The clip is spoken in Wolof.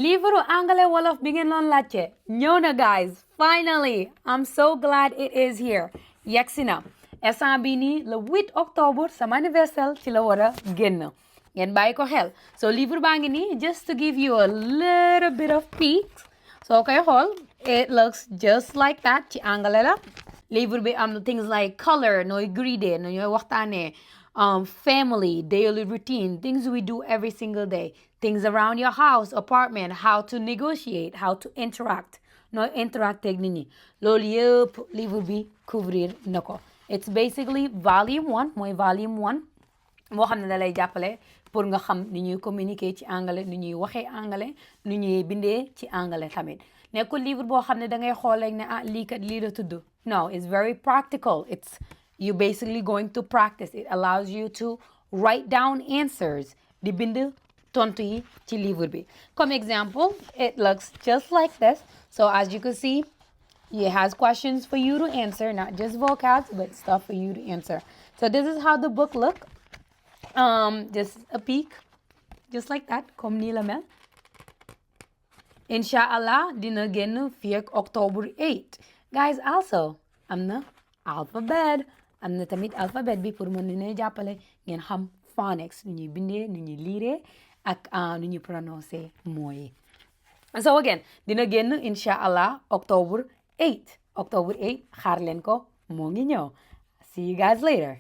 livre anglais wolof bi ngeen loon laajte ñëw na guys finally I'm so glad it is here yegsi na instant bi nii le 8 octobre sama anniversaire ci la war a génn ngeen bàyyi ko xel so livre baa ngi nii just to give you a little bit of peek soo koy xool it looks just like that ci anglais la livre bi am things like color nooy greedee no ñooy waxtaanee family, daily routine, things we do every single day, things around your house, apartment, how to negotiate, how to interact. No interact ak nit ñi loolu yëpp livre bi couvrir na ko it's basically volume 1 mooy volume 1 moo xam ne da lay jàppale pour nga xam ni ñuy communiquer ci anglais ni ñuy waxee anglais ni ñuy bindee ci anglais tamit nekkul livre boo xam ne da ngay xool rek ne ah lii kat lii la tudd no it's very practical it's you basically going to practice it allows you to write down answers di bind tontu yi ci livre bi comme example it looks just like this so as you can see it has questions for you to answer not just vocabs but stuff for you to answer so this is how the book look just a peek just like that comme nii la mel inshallah dina génn fii ak October 8 guys also am na alphabet am na tamit alphabet bi pour mën leen jàppale ngeen xam phonics nu ñuy bindee nu ñuy liiree ak nu ñuy prononcer mooy so again dina génn inshallah October 8 xaar leen ko moo ngi ñëw see you guys later